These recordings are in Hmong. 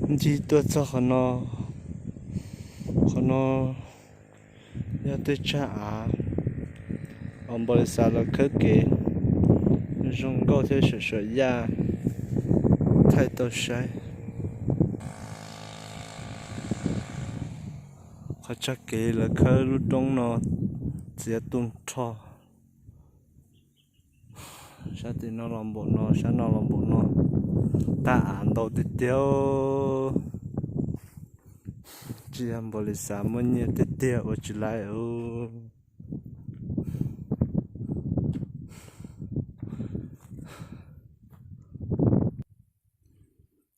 Ncig tuaj txog qhov no, qhov no yog tej tsag av uas npau li xav los khawb kev, zoo nkauj thiab suam suam yaj, thaij tau saib. Qhov tsag kev lawv khawb lub roob no txiav tu nrho. Sab tim no los npaum no, sab no los npaum no, tag av ntau tiag tiag. Tsis yog npau li xav, muaj nyiaj tiag tiag ua tsis laiv.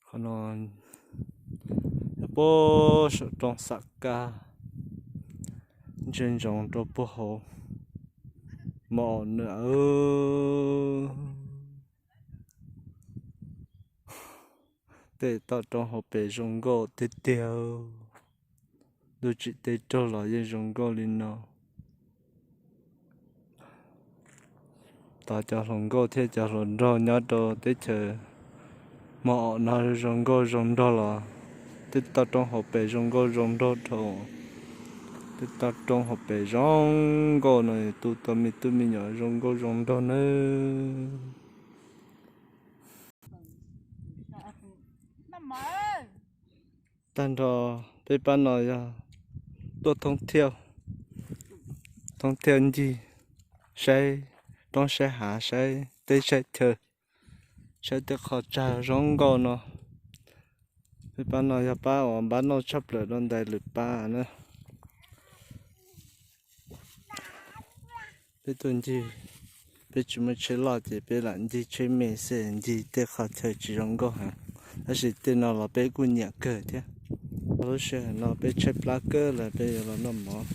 Qhov no yog puag saum roob Xam Kaj, ntsia ntsoov rau puag hauv Mos Om na. Tej toj roob hauv pes zoo nkauj tiag tiag. Ntuj tsim teb raug los yeej zoo nkauj li no. Tos cov hluas nkauj thiab cov hluas nraug nyob rau teb chaws Mos Om no zoo nkauj zoo nraug los tej toj roob hauv pes zoo nkauj zoo nraug dhau. Tej toj roob hauv pes zoo nkauj no tu tau me tub me nyuam zoo nkauj zoo nraug nawb. Tag nrho peb pab no yog tuaj thoob thiaj, thoob thiaj ncig saib roob saib hav saib teb saib chaw, saib tej qhov tsag zoo nkauj no. Peb pab no yog pab uas npab noj tshaj plaws rau ntais lwm pab na. Peb tuaj ncig, peb tsis muaj tsheb loj ces peb lam ncig tsheb me xwb, ncig tej qhov chaw tsis zoo nkauj heev. Tab sis tej no los peb kuj nyiam kawg thiab. Lub sij hawm no peb tshaib plab kawg lawm, peb yuav los noj mov.